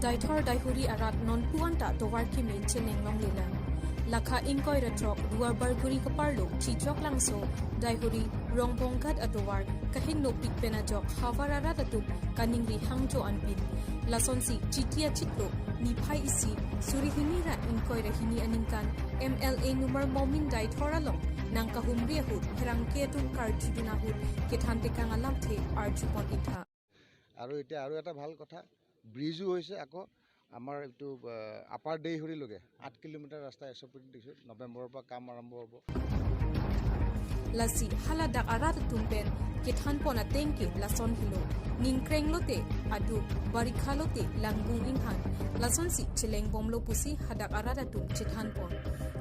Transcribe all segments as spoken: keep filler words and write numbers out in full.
Deithor Deihori arat nonpu anta tovar kemen cheneng longlelang. Lakha ingkoi ra throk Duarbagori keparlo Chijok Langso Deihori Rongbonghat atovar kahingno pik pen ajok havar arat atum kaningri hangjo anpin. Lasonsi Chiti achiklo niphai isi suri hini ra ingkoi ra hini aningkan M L A number Momin Deithor along nangkahumri ahut pherangke atum karjudun ahut kethan tekang alamthe arjupon itha. আৰু এতিয়া আৰু এটা ভাল কথা, ব্ৰিজো হৈছে। আকৌ আমাৰ এইটো আপাৰ দেইহুৰিলৈকে আঠ কিলোমিটাৰ ৰাস্তা এছ অ' পি দিছোঁ। নৱেম্বৰৰ পৰা কাম আৰম্ভ হ'ব। Lasi haladak arat atum pen kethanpon ateng ke lason helo. Ningkreng lote aduk, barikha lote langbung inghang. Lasonsi chelengbomlo pusi hadak arat atum chethanpon.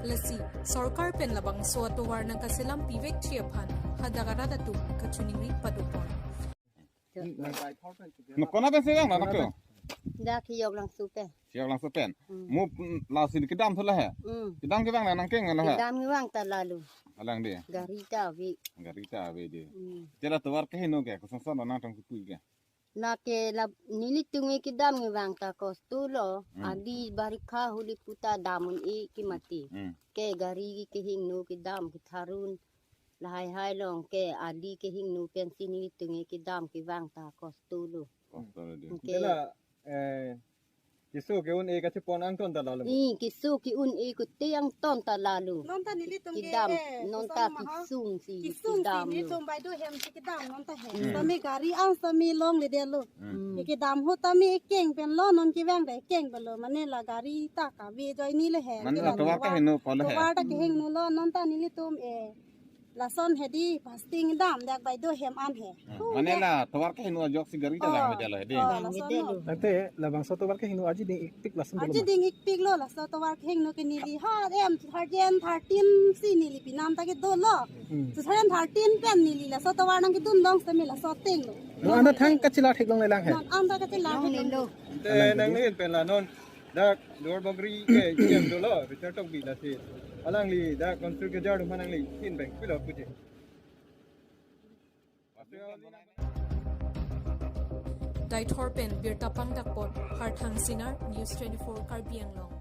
Lasi sorkar pen labangso atovar nangkaselam pivekji aphan hadak arat atum kachiningri padopon. Nokona pensi vang na nokto? Dak Chijok Langso pen. Chijok Langso pen. Hmm. Mu, mm, lasi kedam thu lahai. Hmm. Kedam kevang na nangkeng lahai. Kedam kevang ta lalu. Alang dei. Gari ta ave. Gari ta ave dei. Hmm. Chela tovar kehingno ke, kosonson nangtum kepui ke. Lake la nelitum ke kedam kevang ta kosto lo. Hmm. Adi barikha huli puta dam un-e kemati. Hmm. Ke gari kehingno kedam ketharun. Lahai hai long ke adi kehingno pensi nelitum ke kedam kevang ta kosto lo. Kosto lo dei. Ke. Dela, eh, keso ke-un-e kachepon angton ta lalu. I, keso ke-un-e kote angton ta lalu. Non ta nelitum ke, kedam, eh, non ta koson maha. Kesung si, kesung si kedam lo. Nelitum baido hem si kedam non ta he. Hmm. Tame gari an sami longledetlo. Hmm. Ke kedam ahut tame ekeng pen lo, non kevang ta ekeng pen lo. Mane la gari ta kave joine le he. Mane la kedam tovar kehingno ko le he. Tovar ta kehingno lo, non ta nelitum, eh, lason hedi pasting dam dak baido hem an he. Hmm. Mane la tovar kehingno ajoksi gari ta vangvedetlo hedi. Oh, lason ho. Tangte labangso tovar kehingno aji ding-ikpik lason dolo. Aji ding-ikpik lo, laso tovar kehingno ke neli ha em two thousand thirteen si neli pinam ta kedolo. Hmm. Two thousand thirteen pen neli laso tovar nangkedun long semi laso ateng lo. Lo anta thang kachila thek longlelang he. Non anta kachila thek longlelang. Te nangli pen la non dak Duarbagori ke jem dolo, Richard Tokbi lasi. Alangli dak konsul kejar atum aphan nangli chin bang pilo puji. Deithor pen birta pangdakpon Harthang Sinar, News twenty-four Karbi Anglong.